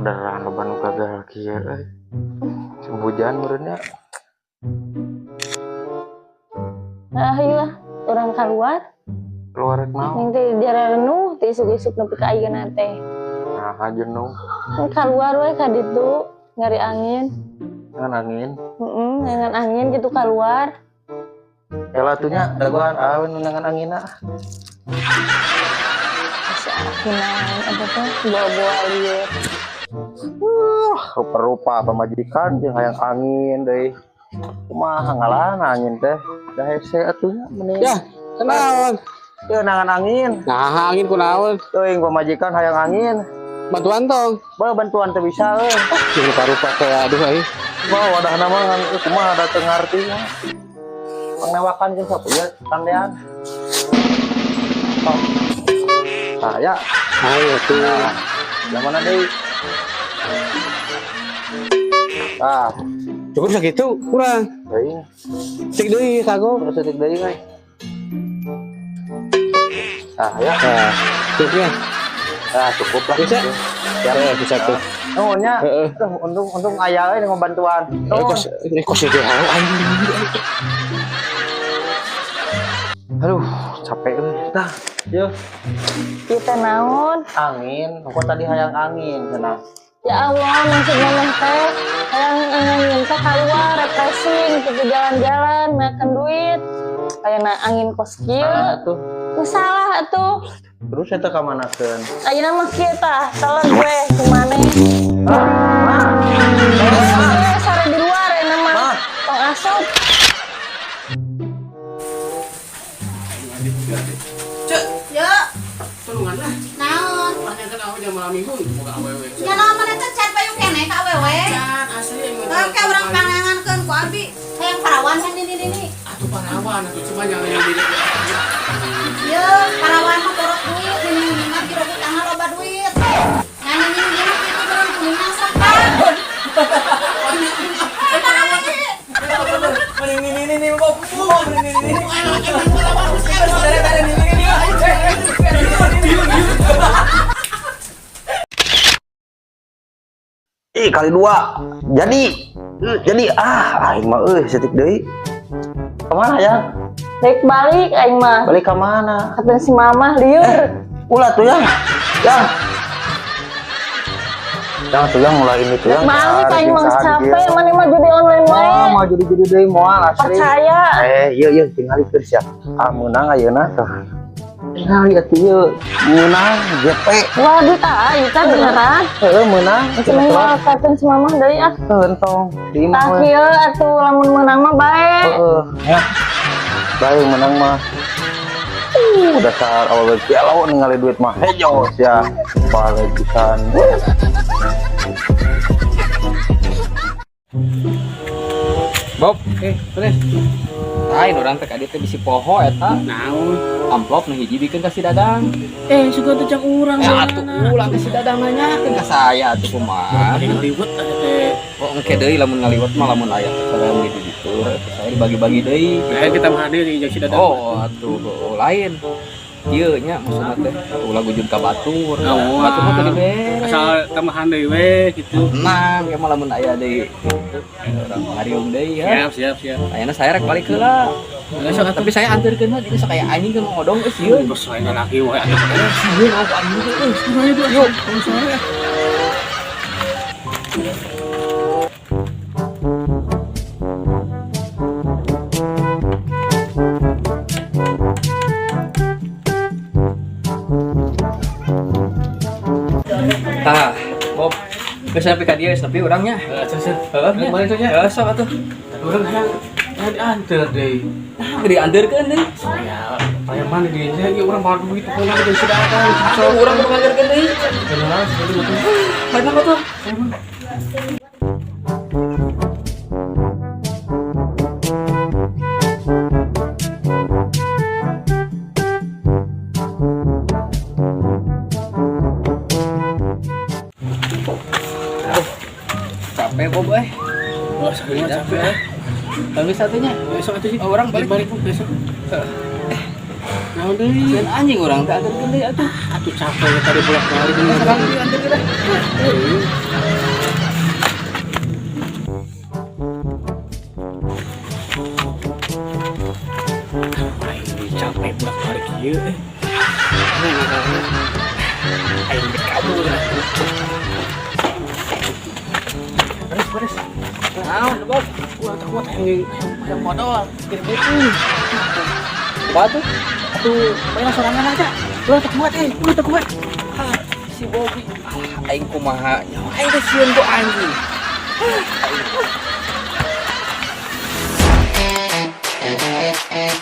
Orderan loba nu gagal kieu euy. Hujan meureun nya. Ah iya, urang keluar. Keluar rek naon? Ning teh diarenuh ti isuk-isuk nepi ka ayeuna teh. Nah, jenuh. Keluar we ka ditu nyari angin. Ngan angin. Heeh, ngan angin gitu keluar. Ela tuh nya dagoan aweun ngan anginna. Kunaon eta teh bawa-bawa lieur. Rupa-rupa pamajikan jeung hayang angin deui. Kumaha ngalan angin teh? Da hese atuh nya mending. Ya, kunaon? Teu nangan angin. Nah, angin kunaon? Teuing pamajikan hayang angin. Bantuan tong. Bae bantuan teu bisa euy. Jeung rupa-rupa teh aduh euy. Wah, wadahna mah ngan kumaha da teu ngarti mah. Pangnewakan jeung sok ieu tandean. Sok. Tah ya. Ayo tuh. Nah, yang mana deui? Ah, Cukup sakitu kurang. teuing. Cek deui kagok. Terus setik deui euy. Ah, ya. Nah, cukupnya. Ah, cukup lah. Bisa? Siap. Bisa tuh. Nuhun nya. Heeh. Aduh, untung untung aya euy bantuan. Eh, kos eh kos ge aing. Aduh, capek euy. Tah, yeuh. Kita naon? Angin, kok tadi hayang angin cenah. Ya Allah, maksud mamah teh hayang angin teh keluar refreshing gitu jalan-jalan, makan duit. Ayeuna angin kos kieu. Ah, tuh. Teu salah atuh. Terus eta ka manakeun? Ayeuna mah kieu tah, teleg we kumaneh. Ah, mah. Eh, sare di luar ayeuna mah. Mah. Tong asup. Cek, Ya, tulungan lah. naon? Tanyakan awe jam malam minggu boga awewe. Ya naon mana teh cat payu keneh ka awewe? Can asli aing mah. Kayak kayak urang pangangankeun ku abi. Hayang parawan hayang nini nini. Atuh parawan atuh cuma jangan yang di Ye, parawan mah borok duit, nini nini mah jero tangan loba duit. Ngan nini nini mah kitu beureum kuningan sakan. Ih, kali dua. Jadi. Jadi ah, aing mah euy setik deui. Kemana ya? Balik balik aing mah. Balik ke mana? Kata si mamah lieur. Ulah tuh yang. Yang. Yang tuh yang mulai ini tuh yang. Balik aing mah geus capek, maneh mah judi online wae. Wah, mau jadi-jadi deui moal asli. Percaya. Eh, iya iya tinggal keur sia. Ah, meunang ayeuna tuh. Tinggal atuh ieu meunang GP. Wah, duit ah, ieu teh beneran. Heeh, meunang. Seneng mah kata si mamah deui ah. Heuh, entong. Di imah Tah we. kieu atuh lamun meunang mah bae. Heeh, ya. Bae menang mah. Dasar awewe gelo ningali duit mah hejo sia. Balik pisan. Bob, Terus lain urang teh ka dieu teh bisi poho eta. naon? Amplop nu hiji bikeun ka si Dadang. Eh, suka teh cang urang. Eh atuh ulah ka si Dadang nanyakeun ka saya atuh kumaha. Ada ngaliwet ada teh. Oh engke deui lamun ngaliwet mah lamun aya saya mun di ditu saya dibagi-bagi deui. Nah, kita mah hadir jeung si Dadang. Oh atuh oh, lain. Ieu nya maksudna teh ulah gujun ka batur. Oh, Batur mah teu dibere. Asal tambahan deui we gitu. Tenang, ya mah lamun aya deui urang ngariung deui ya. Siap, siap, siap. Ayeuna saya rek balik heula. Besok atuh. Tapi saya anterkeun mah jadi sok aya anjing keur ngodong geus sieun. Bos lain laki wae atuh. Sieun aku anjing teh euy. Yuk, sore. Tah, Bob. Geus sampai ka dieu geus nepi urang nya. Heeh, cenah. Heeh, nya. Balik tuh nya. Heeh, sok atuh. Urang hayang hayang diantar deui. Nah, dianterkeun deui. Ya, preman di dieu ieu urang bawa duit pokona jeung si Dadang. Sok urang kudu nganterkeun deui. Beneran sekali atuh. Hayang atuh. Capek Bob euy. Wah, sakit capek ah. Bagus satunya. Besok atuh sih. Oh, orang balik. Balik besok. Naon deui? Sieun anjing urang teh anterkeun deui atuh. Atuh capek ya tadi bolak-balik. Sekarang deui anterkeun dah. Aing deui capek bolak-balik ieu eh. Aing geus kabur. Beres, beres. Naon, Bob? Ulah teu kuat aing hayang modal, jadi butuh. Kumaha tuh? Atuh, bayar sorangan aja. Ulah teu kuat eh, ulah teu kuat. Ah, si Bobby. Ah, aing kumaha? Nyawa aing teh sieun ku anjing. Ah, aing.